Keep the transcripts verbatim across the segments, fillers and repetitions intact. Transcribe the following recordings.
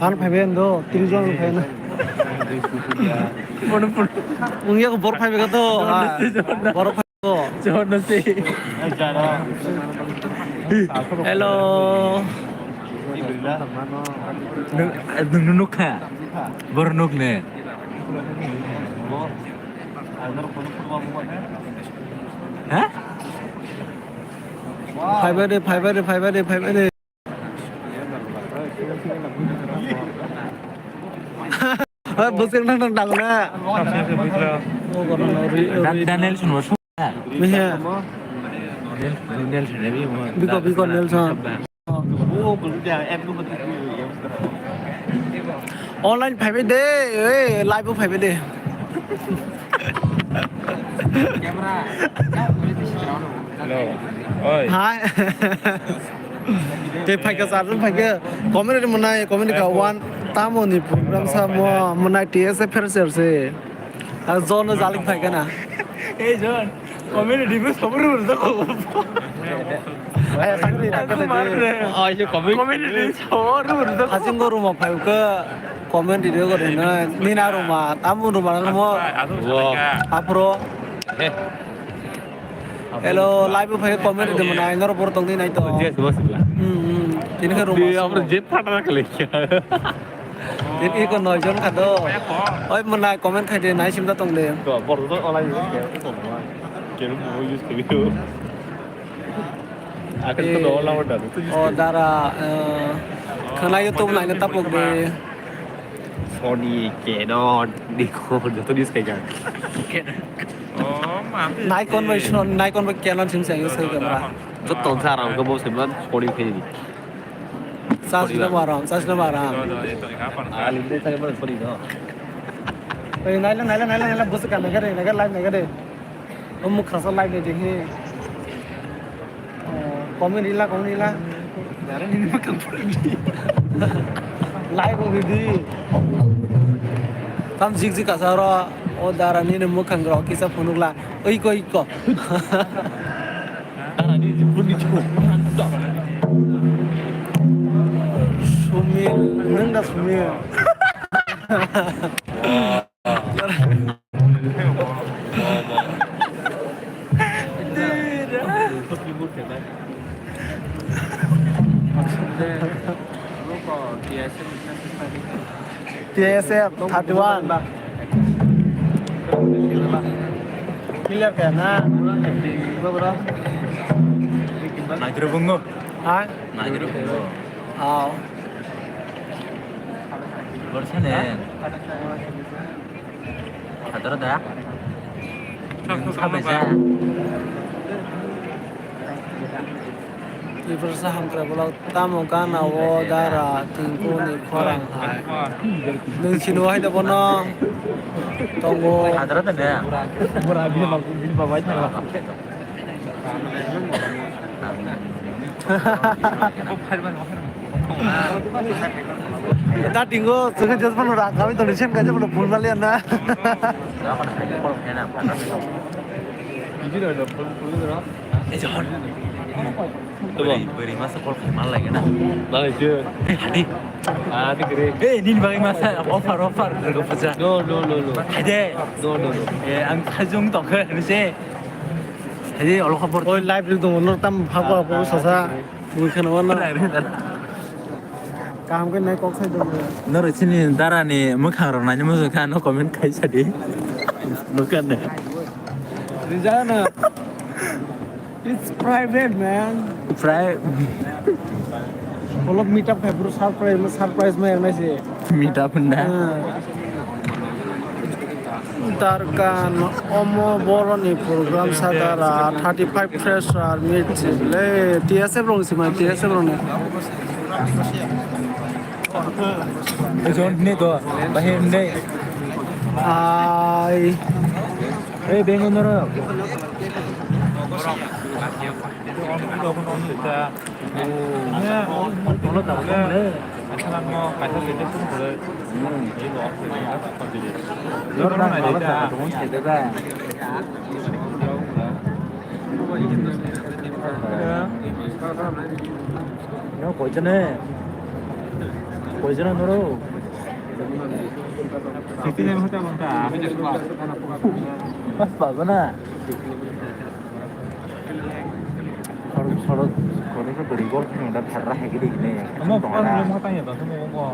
Ano phaibai ando, tris jon phai na. Wngya ko bor phaibai to, ah, bor phai to. Johor no se. Hello. Nung, nung nukha. Bor nuk ne. Ha? Phaibai de, phaibai de, phaibai de, phaibai de. Bwswk nang nang dago na. Da-, Daniel Sun bo sung ya? Miya. Daniel Sun ya, bi mo. Biko, biko, Nelson. Online phaibai de, oi, live o phaibai de. Hello. Oi. Hai. Tei phaikha, charger phaikha. Comment rwmani, comment kha one. Tamo ni program samo, mwnai T S F fair sale se. Ang John no jalik phaikha na. Hey, John. Comment rwmani, sabur rwmani. Ay, sakri, sakri. Comment rwmani, sabur rwmani. Asing go ruma phaikha. Comment rwmani, nina ruma, tamo ruma, mo. Apro. Hello, live o phai comment rwdi mwnai, norok borok tongdi nai to. Yes, boss. Hmm, hmm. Tini khe room. Di, amra jet phatna khle. Tini ko noi jon kha do. Oi mwnai comment khai de, nai simda tong de. To, borok to online use khe. Khe mo use khe. Akhir to do la order. O dara, eh, khwnaio to nai na tapok de. Sony, Canon, Nikon, joto use khaikha. Nikon bai Son-, Nikon bai Canon sing sing use khaikha mra. Joto wngkha aram khe bo saiman Sony khaidi. Charge no maram, charge no maram. Ali de saiman Sony no. Ei, naila, naila, naila, naila, bwswk ka naikha de, naikha, live naikha de. O mukhra sa live naidi hi. Oh, comment rila, comment rila. Dara nini mukhang phunukdi. Live o ridi. Tam jik jik asa ro. O dara nini mukhang ro kisa phunukla. Oi ko, oi ko. Dara nini phunukdi. Sumil, nang da Sumil. T S F thirty one. Clear kaya na? Naikro bungo. Ha? Naikro bungo. Aw. Borsa ne. Hadar da. Sabai ja. Tiprasa hamkrai bolok tamo gana o dara tingkuni khorang hai. Nwng sini wahai da bono tongo. Hadar da ne. Bora bini bini babai thangla. Da tingo, sugui just bono rang kami toni sen kaje bono phul mali na. Bwrwi, bwrwi masa call khai man lagi na. Nalai je. Eh, hadi. Ah, di kere. Eh, nini bagwi masa offer, offer, Durga Puja. No, no, no, no. Haide. No, no, no. Eh, ang khajung tongkhe, nise. Haide, olo khobor. Oi, live ri dong, lor tam phak phak sasa. Bui khana wana. Kaham khe nai kok sai dong. Noro chini dara ni mwkhang rok naini muchung kha no comment khai sadi. Nukha ne. Rijana. It's private, man. Pri- Bolok meet up khai bro, surprise, surprise ma yang nai se. Meet up na. Ah. Darkan omo boroni program sadara thirty five fresher meet le T S F rong simai T S F rong ne. Ejon ne to, bahir ne. Ai. Ei, bengo noro. Poison noro. Sixty nine hota bonta. Mas bago na. Sorok, sorok, sorok ke beri gol kan udah tharra hai gini gini. Kamu kan belum hota ya, kamu mau.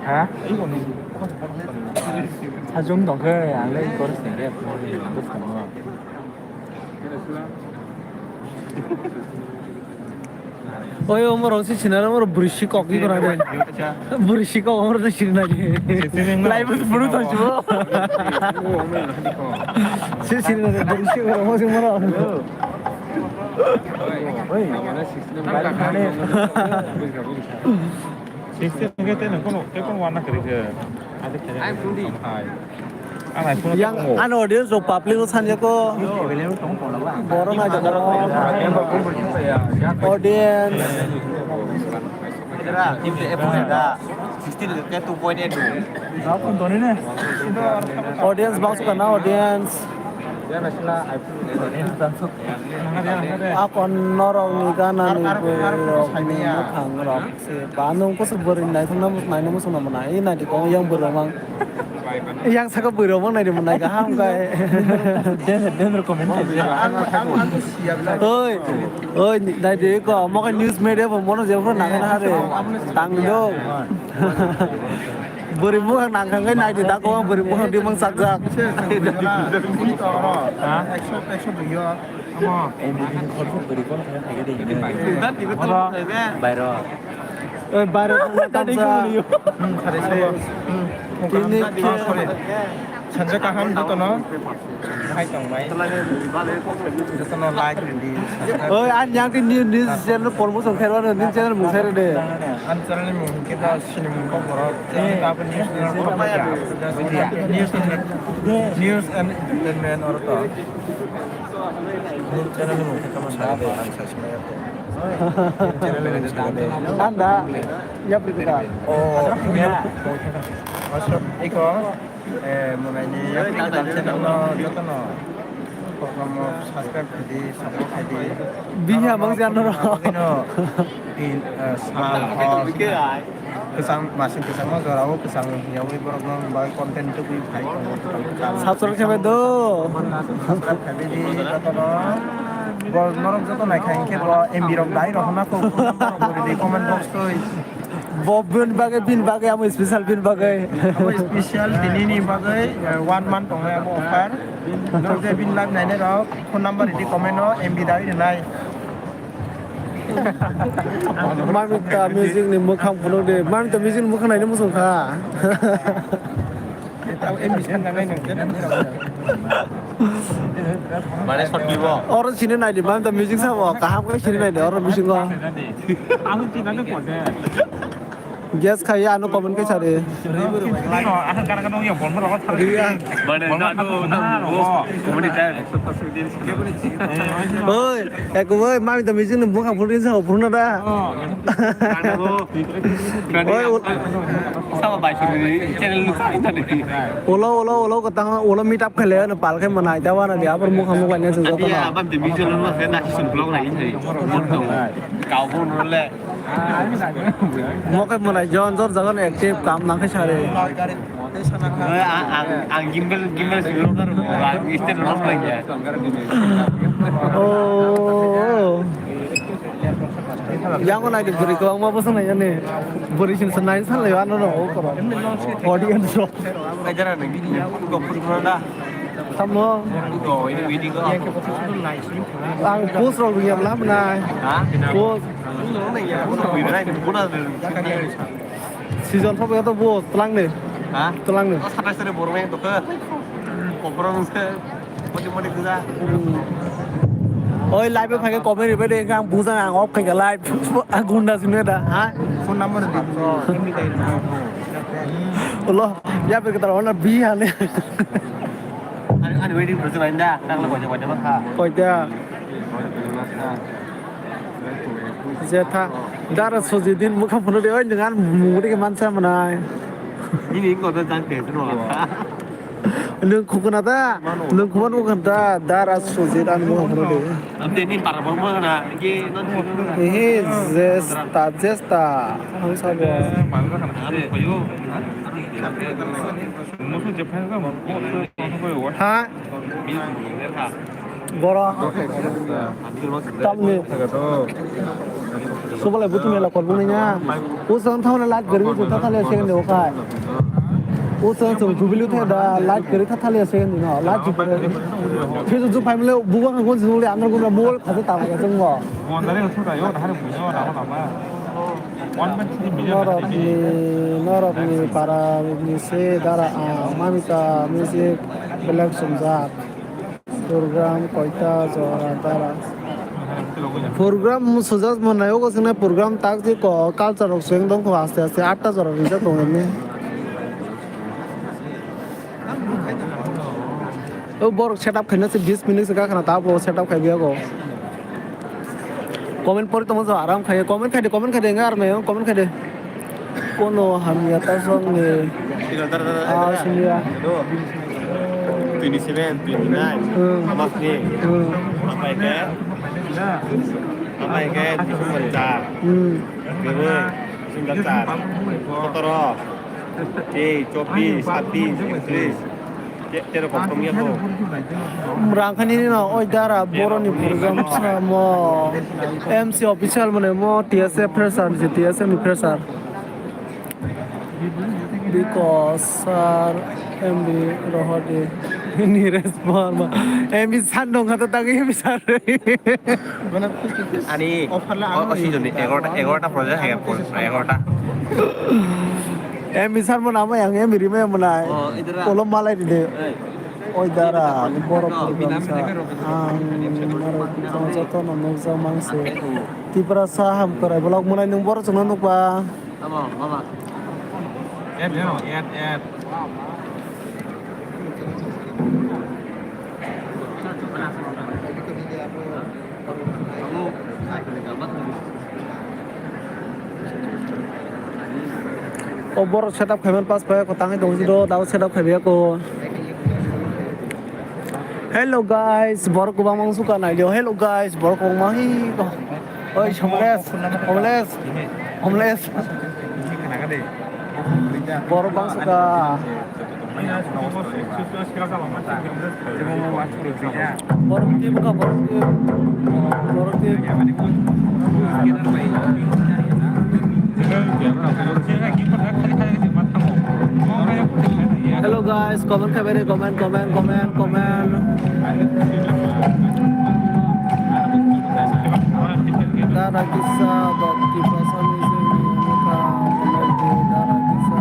Ha? Sajung dong ke, ale gol sendiri, mau ni, terus kamu. Oi, omorok se sinara, omorok bwrwi si kok ni kora de. Bwrwi si kok, omorok se sinari. Lai bwrwi bwrwi to chubo. Se sinari, bwrwi si kok, omorok se omorok. Oi, oi. Sixteen hwnkhe tei nang kono, tei kono wana kwrwi khe. Ang iPhone. Yang ano audience rok public o sanja ko. Borok nai jagao. Audience. Sixteen ke two point eight. Audience box kana audience. Akon norok ni gana ni bwrwi rok ni mwkhang rok. Ba nung kusu bwrwi naithok na mus-, naina muchung na mwnai. Ei naidi kong yang bwrwi mang. Yang saka bwrwi mang naidi mwnai kaham kai. Oi, oi, naidi ko mo kai news media bo mono je phuru nang na hare. Tang do. Bwrwi bwkhak nang kha kai naidi da ko bwrwi bwkhak di mang sak jak. Amo. Oi, bairo thangna tamsa. Tini khe. Sanja kaham jotono. Hai tong bai. Jotono like di. Oi, an yang tin ni, ni channel promotion khairwano, ni channel mung khairwano. An channel mung khe da sini mung kok borok. Ani ta news channel kok ya. News, news and entertainment or to. Nini channel ni mung khe tamo sari de, ang sai sima ya. Channel ni mung sari de. Anda, ya, Prithika. Oh, ya. Masuk, iko, eh, mulai ni ya, Prithika channel no, joto no. Program no subscribe khaidi, support khaidi. Bihi amang channel ro. Ino, in, eh, sal, oh. Kwchang, masing kwchangma jorao kwchang yawi borokno bai content tubui phai tongo. Subscribe khe bai do. Subscribe khe bai di jotono. Bo norok joto naikha hinkhe bo M B rok dai rok hwnna kok comment box twi. Bo bini bagwi, bini bagwi amo special bini bagwi. Amo special tinini bagwi, eh, one month tongnai amo offer. Norok je bini live nainai rok phone number ridi comment o M B dai rwnai. Mamita music ni mwkhang phunuk di. Mamita music ni mwkhang naina muchung kha. Mane short clip o. Oro sini nai di, Mamita music sabo kaham khe sini nai di, oro music o. Ang sini nai di. Guess khai ya, ano comment khe sari. Oi, eko oi, mami to mijing ni bukha phuri sa phurna da. Oi, ul- Sama bai suri channel lu sai tadi. Ulo, ulo, ulo, kata ulo meet up khale, ano pal khe mana, ita wana dia, apor mukha mukha ne sung kata. Abang de mijing lu na, na sun blog na ini. Kau pun le. Moke mwnai jon jor jagan active kam nang khe sari. Ang, ang, ang gimbal, gimbal sibiro kar, ang stand rok lai ya. Oh. Yang nai di beri ko ma bosan ya ni. Beri sin senai san le ano no ko. Audience ro. Ajar na gini ko pun da. Samo. Go, ini video ko. Ang post rok rwngya bwla mwnai. Ha? Post. Season thok ya to bo twlang ni. Ha? Twlang ni. Satais tarik borok yang to ke. Komprong se. Modi modi kuda. Oi, live phai comment ribai de, ang bujang ang off khai live. Ang gunda sini da. Ha? Phone number di. Ulo, ya pe kita orang bi hane. Ani, ani wedding person lain dah, nang lo kau jawab jawab ha. Koita. Jetha. Dara soji din mukha phone de oi dengan mungri ke mansa manai. Ini kau tu jangan tension lah. Nwng khukuna da? Nwng khukuna da? Dara Sujit ani bwkhak phano de. Amte ni para borok mo na, ye non. Ehe, jesta, jesta. Ang sabo. Ha? Boro. Tamni. Subalai butum ela kolbung nanya. Usan thauna light gari usan thathale second de okai. Usan sung jubilu the da light gari thathale second de no. Light jubilu. Phisu ju paimle bugo ngon jule andar gura mol khase tama ya jong mo. Norokni, norokni para ni se dara, ah, Mamita music black sumjak. Program koita jora dara. Program sujak manai ogo sene program tak je ko culture rok sweng dong ko aste aste atta jora rijak tongo ni. O borok setup khaina se bis minute se gakhana ta bo setup khai biya go. Comment pori tongma jo aram khai comment khai de comment khai de enga arme comment khai de. Kono hamya ta song ni. Ah, sumya. Twenty seven, twenty nine. Hmm. Amas ni. Hmm. Apa ke? Apa ke? Sumya. Hmm. Sumya. Sotoro. Tei, chobbish, sabbis, ektrish. Te-, tero kok tongya ko. Rangkhani ni no, oi dara, boroni program samo. M C official mane mo, T S F fresher, T S F ni fresher. Because sir, M B Rohade, Niresh Verma, M B sir nong kata tangi M B sir. Ani, offer la o, ano o, season ni egarota, egarota project hai, egarota. M B sir mo nama yang M B rima yang mana? Oh, itu dah. Kolom malai di de. Eh. Oi dara, ni borok program sa. Ang naro joto no nukjak mangse. Tiprasa Hamkrai vlog mwnai nwng borok chwngno nukba. Tamo, mama. Add, add, add. O borok setup khaiman pass pai ko tangwi tong jiro, dabo setup khaibai ko. Hello guys, borok kwbangma wngsuka nailio. Hello guys, borok kwbangma hi ko. Oi, Somles, Somles, Somles. Borok bangsuka. Borok tip ka, borok tip. Borok tip. Hello guys, comment khaibari, comment, comment, comment, comment. Dara kisa bhakti prasad ni sini muka, dara kisa.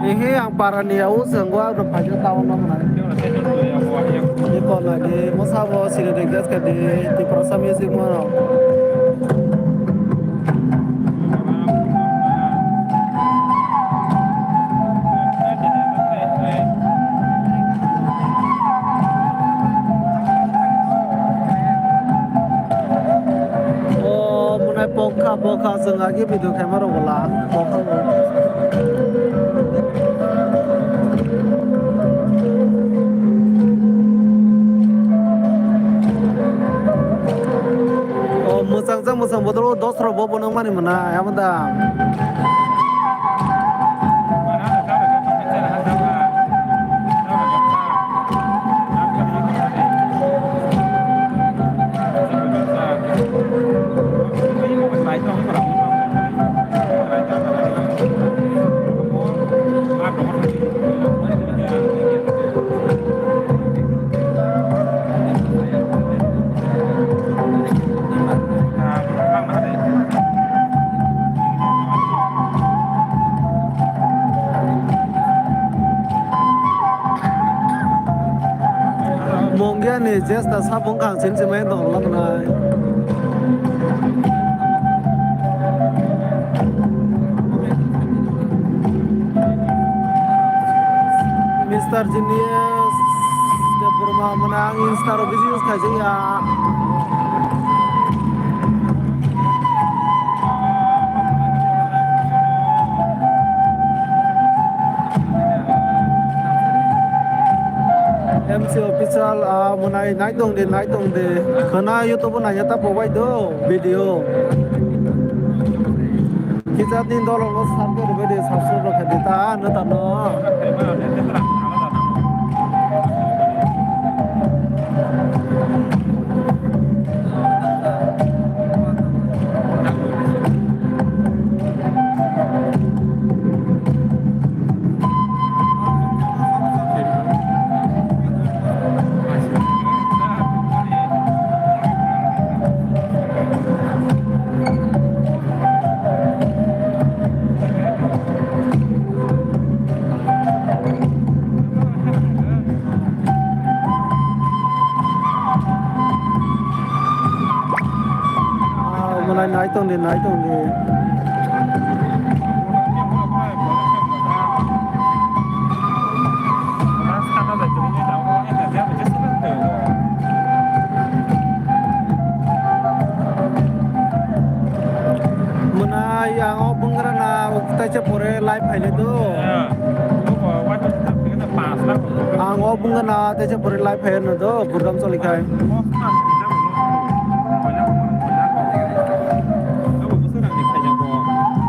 Ehe, ang para ni au senggo, ang pajo tao no mana. Ni kona di, mosa bo sini de gas ka di, di prasad music mano. O mwnai pokha pokha chwng agi video khaima rok bola pokha bo. O mwchang jak mwchang bodol o dos rok bo bono mani mwnai amo da. Mongia ni jesta sapung kang sin simai dong lang nai. Mister Genius Debbarma mane ang Insta rok bisi use khaijak ya. Nai, nai tong di, nai tong di. Khwna YouTube o naiya ta pobai do video. Kisa din dolo no sar khe rwbai di, subscribe rok khe di ta, ano ta no. Ah, mwnai nai tong di, nai tong di. Mwnai ang o bwngwrana taisa pore live phainai do. Ang o bwngwrana taisa pore live phainai do, program cholikhai.